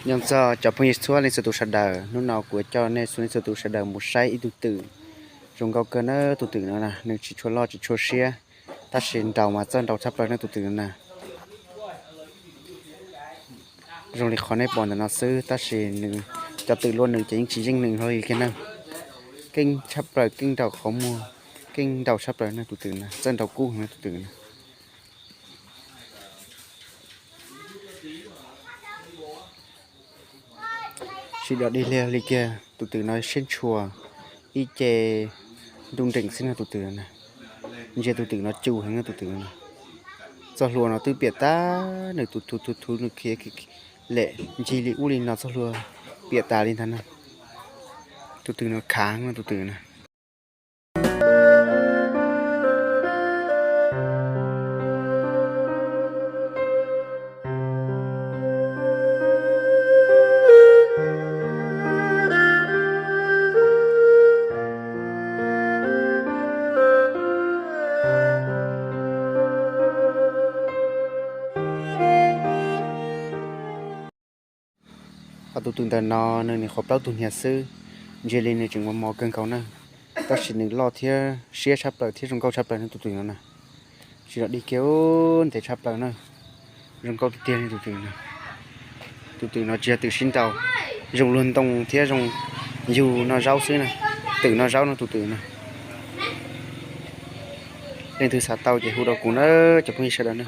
Nyob zoo cov phooj ywg txhua leej txhua tus sawv daws, hnub no kuv coj nej txhua leej txhua tus sawv daws mus saib ib tug twm zoo nkauj kawg na. Tus twm no na nws tsis tshua loj tsis tshua siab, tab sis nraus mas txawj nraus tshaj plaws na tus twm no na. Zoo li qhov nej pom ntawm no xwb, tab sis nws, cov twm luaj nws ces yeej tsis yeej nws hlo li kiag na. Keej tshaj plaws, keej nraus qhov muag, keej nraus tshaj plaws na tus twm na, txawj nraus kub heev na tus twm na. Tsis dog dig li kiag, tus twm no siab ntshua, ib ce ntuj nreem xwb no tus twm na. Ntsia tus twm no cu heev na tus twm na. Txoj hlua no twb piam tas, nws tus thuv thuv thuv nws khiav lem ncig li ub li no txoj hlua piam tas li ntag na. Tus twm no khav heev na tus twm na. Ho tus twm ntawm no nws nyuam qhuav plaub tug hniav xwb, ntsia li nws tseem mos mos kawg nkaus na. Tab sis nws loj thiab siab tshaj plaws thiab zoo nkauj tshaj plaws na tus twm no na. Tsis dog dig kiag, ntev tshaj plaws na. Zoo nkauj tiag tiag li tus twm no. Tus twm no tsis yog twm sib nraus, zoo luag ntoo thiab zoo yug noj zaub xwb na. Twm noj zaub no tus twm no. Leej twg xav tau ces hu rau kuv na cov phooj ywg sawv daws na.